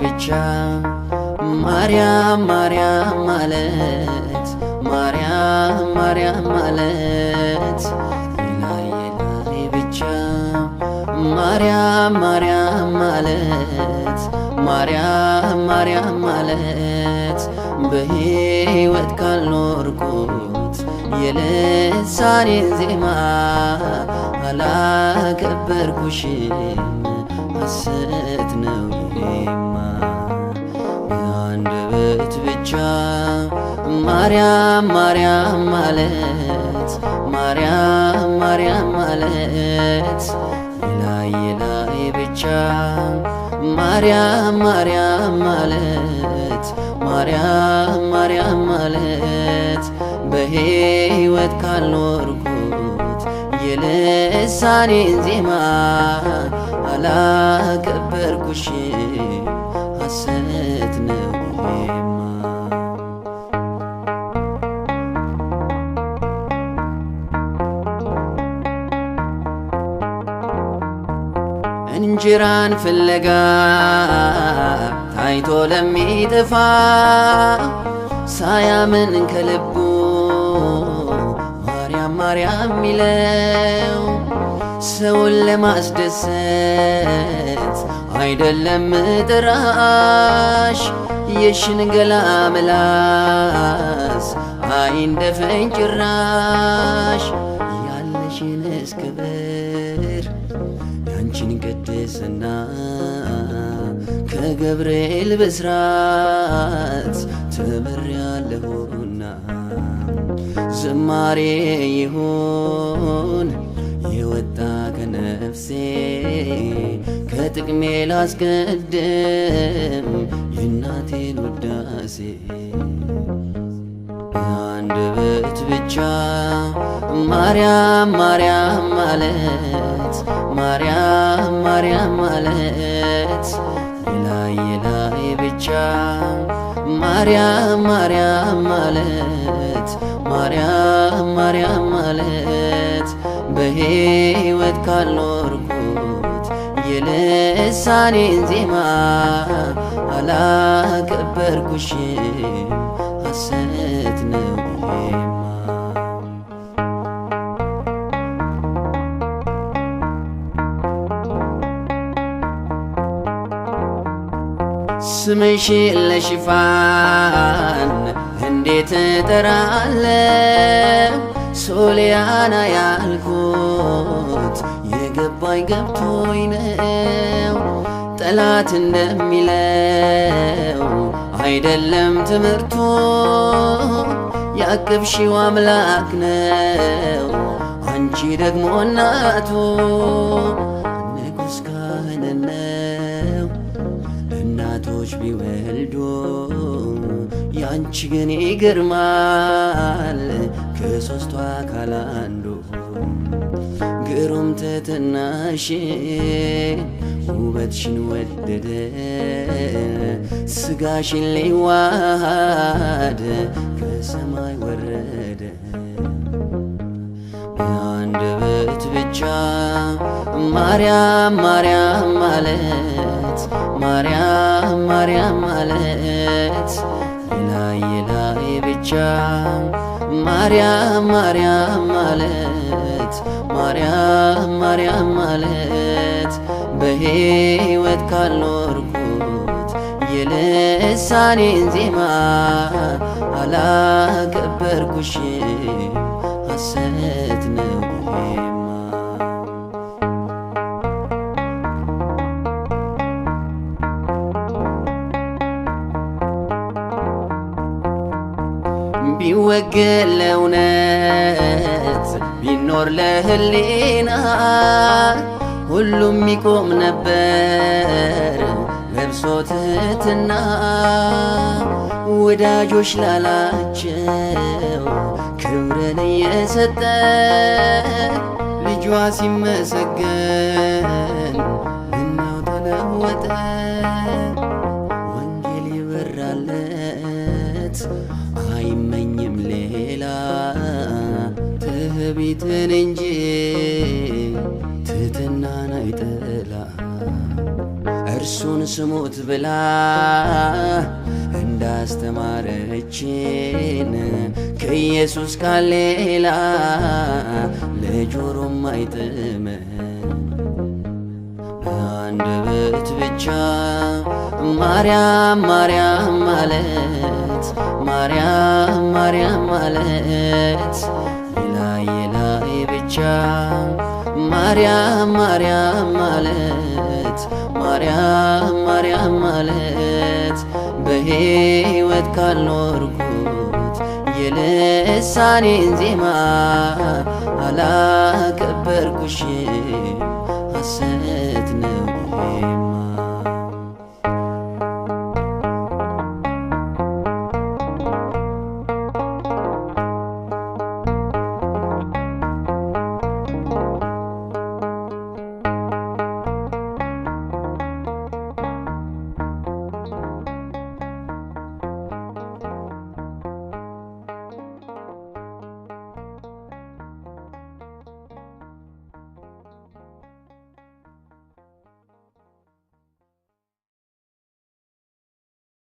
ብቻ ማርያም ማርያም ማለት፣ ማርያም ማርያም ማለት የላይ የላይ ብቻ ማርያም ማርያም ማለት፣ ማርያም ማርያም ማለት በሕይወት ካልኖርኩት የልሳኔን ዜማ አላከበርኩሽም ሐሰት ነው ይሄማ። በአንደበት ብቻ ማርያም ማርያም ማለት፣ ማርያም ማርያም ማለት የላይ የላይ ብቻ ማርያም ማርያም ማለት፣ ማርያም ማርያም ማለት በሕይወት ካልኖርኩት የልሳኔን ዜማ አላከበርኩሽም ሐሰት ነው ይሄማ። እንጀራን ፍለጋ ታይቶ ለሚጠፋ ሳያምን ከልቡ ማርያም ማርያም ሚለው ሰውን ለማስደሰት አይደለም ጥራሽ፣ የሽንገላ ምላስ አይንደፈኝ ጭራሽ። ያለሽን እስክብር ያንቺን ቅድስና ከገብርኤል ብስራት ተምሬአለሁና፣ ዝማሬ ይሁን የወጣ ከነፍሴ፣ ከጥቅሜ ላስቀድም የእናቴን ውዳሴ። አንደበት ብቻ ማርያም ማርያም ማለት፣ ማርያም ማርያም ማለት የላይ የላይ ብቻ ማርያም ማርያም ማለት፣ ማርያም ማርያም ማለት በሕይወት ካልኖርኩት የልሳኔን ዜማ አላከበርኩሽም ሐሰት ነው ይሄማ። ስምሽን ለሽፋን እንዴት እጠራለሁ? ሶሊያና ያልኩት የገባኝ ገብቶኝ ነው። ጠላት እንደሚለው አይደለም ትምህርቱ፣ ያቀብሺው አምላክ ነው፣ አንቺ ደግሞ እናቱ። ንጉሥ ካህን ነው እናቶች ቢወልዱ፣ ያንቺ ግን ይገርማል ከሦስቱ አካል አንዱ። ግሩም ትሕትናሽ ውበትሽን ወደደ፣ ስጋሽን ሊዋሃድ ከሰማይ ወረደ። በአንደበት ብቻ ማርያም ማርያም ማለት፣ ማርያም ማርያም ማለት የላይ የላይ ብቻ ማርያም ማርያም ማለት፣ ማርያም ማርያም ማለት በሕይወት ካልኖርኩት የልሳኔን ዜማ አላከበርኩሽም ሐሰት ነው ይሄማ። ቢወገን ለእውነት ቢኖር ለሕሊና ሁሉም ይቆም ነበር ለብሶ ትሕትና። ወዳጆች ላላቸው ክብርን እየሰጠ ልጇ ሲመሰገን ምነው ተለወጠ? ወንጌል ይበራለት አይመኝም ሌላ፣ ትዕቢትን እንጂ ትሕትናን አይጠላ። እርሱ እርሱን ስሙት ብላ እንዳስተማረችን ከኢየሱስ ቃል ሌላ ለጆሮም አይጥመን። በአንደበት ብቻ ማርያም ማርያም ማለት፣ ማርያም ማርያም ማለት፣ የላይ የላይ ብቻ ማርያም ማርያም ማለት፣ ማርያም ማርያም ማለት፣ በሕይወት ካልኖርኩት የልሳኔን ዜማ አላከበርኩሽም፣ ሐሰት ነው ይሄማ።